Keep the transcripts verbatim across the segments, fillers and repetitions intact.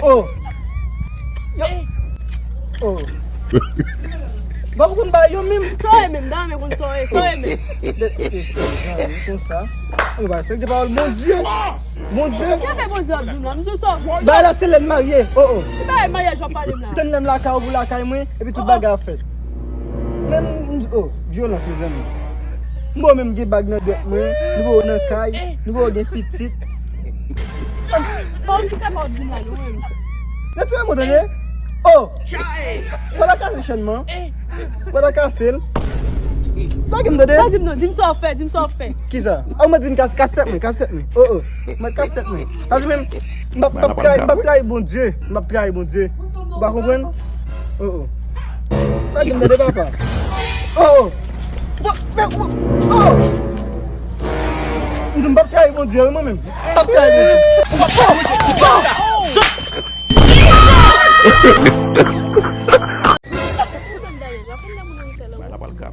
Oh. Yo. Oh. Ba ou konn ba yo menm. Sa w ye menm, dam, men konn sa w ye, sa w ye menm. De, de, de, de, konsa. Ou pa respekte pawòl Bondye. Bondye. Ki afè Bondye ap di m la? M sou sa. Ba la se lè n marye. Oh, oh. Ki bagay maryaj w ap pale m la? Tann lè m lakay ou pou lakay mwen, epi tout bagay ap fèt. Men, m di, oh, vyolans, mezanmi. M wè w menm gen bag nan dwèt mwen, nou wè w nan kay, nou wè w gen pitit. Bon, ki kapab di m la, non, menm. Retire mwen, tande? Oh! Wè la kase chèn mwen. Wè la kase l. Lage m, tande? Sa di m non, di m sa w fè, di m sa w fè. Kisa? A, ou mèt vin kase, kase tèt mwen, kase tèt mwen. Oh, oh. Ou mèt kase tèt mwen. Sa di menm, m p ap, m p ap trayi, m p ap trayi Bondye. M p ap trayi Bondye. Ou pa konprann? Oh, oh. Lage m tande, papa. Oh, oh. Bon, men, oh, oh. M di m p ap trayi Bondye, wi, mwen menm. M p ap trayi Bondye. M p ap, oh, oh.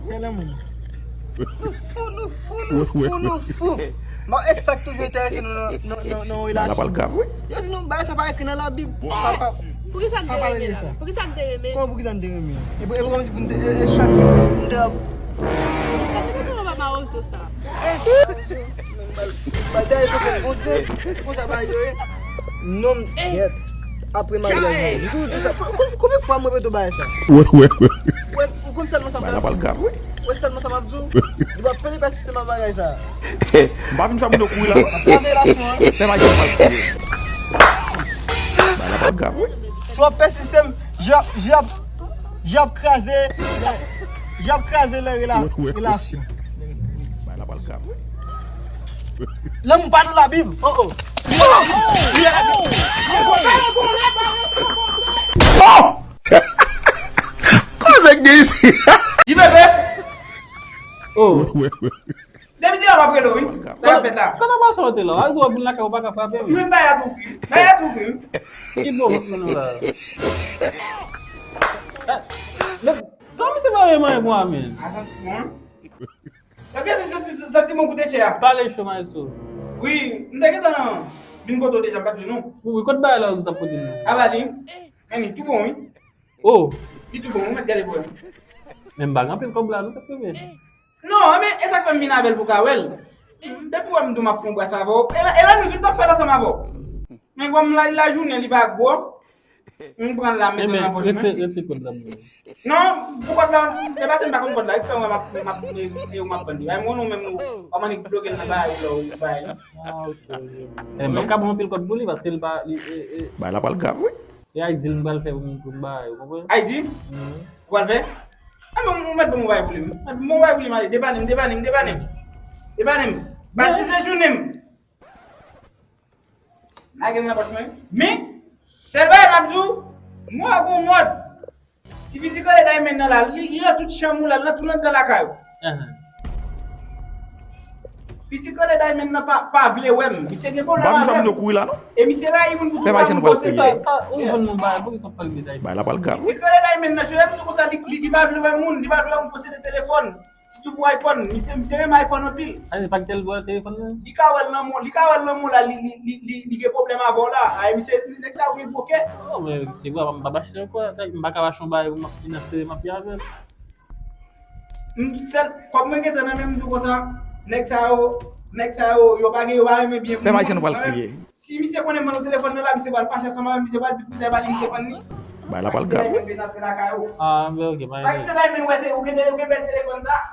Fè lanmou. Nou fou, nou fou, nou fou, nou fou. Bon, e sa k toujou enterese nou nan, nan, nan, nan yon relasyon. Yo di nou, bagay sa pa ekri nan Labib. Pa, pa, pa pale de sa. Pou ki sa n te renmen? Kòman pou ki sa n te renmen? E pou, e pou kòmsi pou n te, e, e chak jou, pou n te ap. Sa te mete mwen pa mawozo sa. Batay pou kont Bondye, pou sa pa yo ye. Nonm gèt. Apre maryaj mwen. M toujou di sa. Kon-, kon-, konbyen fwa mwen repete w bagay sa? Wè, wè, wè. Wè, ou konn sèlman sa m ap di w? Wè sèlman sa m ap di w? Li pa pèdi pa sistèm a bagay sa. M pa vin fè moun yo kouri la. Ap kraze relasyon an. Fè maryaj mwen kouri. Bagay la pa grav, wi. Si w ap pèsiste, j ap, j ap, j ap kraze, j ap kraze lè rela-, relasyon. Bagay la pral grav, wi. Lanmou pa nan Labib. Oh, oh. Oh! Koze k gen isi? Di bebe. Oh. Depi devan m ap rele w, wi. Sa k ap fèt la? Kote pase w te la? A, ou vin lakay ou pa ka frape m. Mwen bay a tou, wi. Bay a tou, wi. Ki bon, mwen la. Eh, men, kòman se pa menm anyen pou mwen, men? Atann, bon. Ok, se, se, se, se ti bon koute chè a. Pale cho, maestro. Wi, m te gentan vin kote w deja, m pa t jwenn ou. Wi, wi, kot bagay la ou t ap pote m nan? Aba li. Annik, tou bon, wi. Oh. Li tou bon, ou mèt gade pou wè. Men m pa gen anpil kòb la, non, sa k rive. Non, men e sa k fè m vin avè l pou ka wè l. Depi w wè m di w m ap fè yon bras avè w. E la, e la nou di m t ap fè l ansanm avè w. Men kòm la, lajounen li pa gwo. M pran l la, m mete l nan pòch mwen. Retire, retire kòd la pou mwen. Non, pou kòd la, e pa se m pa konn kòd la, e k fè w wè m ap, m ap, e, e, ou m ap vann li. Ay, mwen ou menm ou, ou annik bloke l nan bagay ou la, ou bay li. Ah, ok, ok. E, m p ap ka pran anpil kòd pou li, paske l pa, li, e, e. Bagay la pral grav, wi. E ay di l m pral fè pou m, pou m bay, ou konprann? Ay di? Mhm. Ou pral fè? A, men ou mèt ban m yon bagay pou li, wi. Mèt ban m yon bagay pou li, m ale. Depann m, depann m, depann m. Depann m. Batize jounen m. Lage l nan pòch mwen. Men, sèl bagay m ap di w, mwen gon mòd. Ti piti kole Diamond nan la, li, li nan tout chanm ou la, li nan tout anndan lakay ou. Ahan. Piti kole Diamond nan pa, pa vle wè m. Misye gen pwoblèm avè m. E misye rayi moun pou tout sa moun posede. Ou jwenn moun bagay, poukisa w pale de Diamond? Bagay la pral grav, wi. Piti kole Diamond nan, jwenn moun konsa, li, li, li pa vle wè moun, li pa vle wè moun posede telefòn. Sitou pou iPhone, misye, misye renmen iPhone anpil. Ay, se pa ki te l vòlè telefòn nan? Li ka wè l nan mond, li ka wè l nan mond la, li, li, li, li, li gen pwoblèm avè w la. Ay, misye, nèg sa yo gen gwo kè. Oh, men se vre, m pa, m pa mache ankò. M pa ka mache yon bagay pou m ap finanse, m ap avè l. M sèl, kòb mwen gentan nan men m tou konsa. Nèg sa yo, nèg sa yo, yo pa gen, yo pa renmen byen pou mwen. Fè mache nou pral kriye. Si misye konnen m ban nou telefòn nan la, misye pral fache ansanm avè m, misye pral di kouzen pa li m te vann li. Bagay la pral grav, wi. Ah, men ok, pa gen. Pa kite la, men ou wè te, ou gen, ou gen bèl telefòn sa.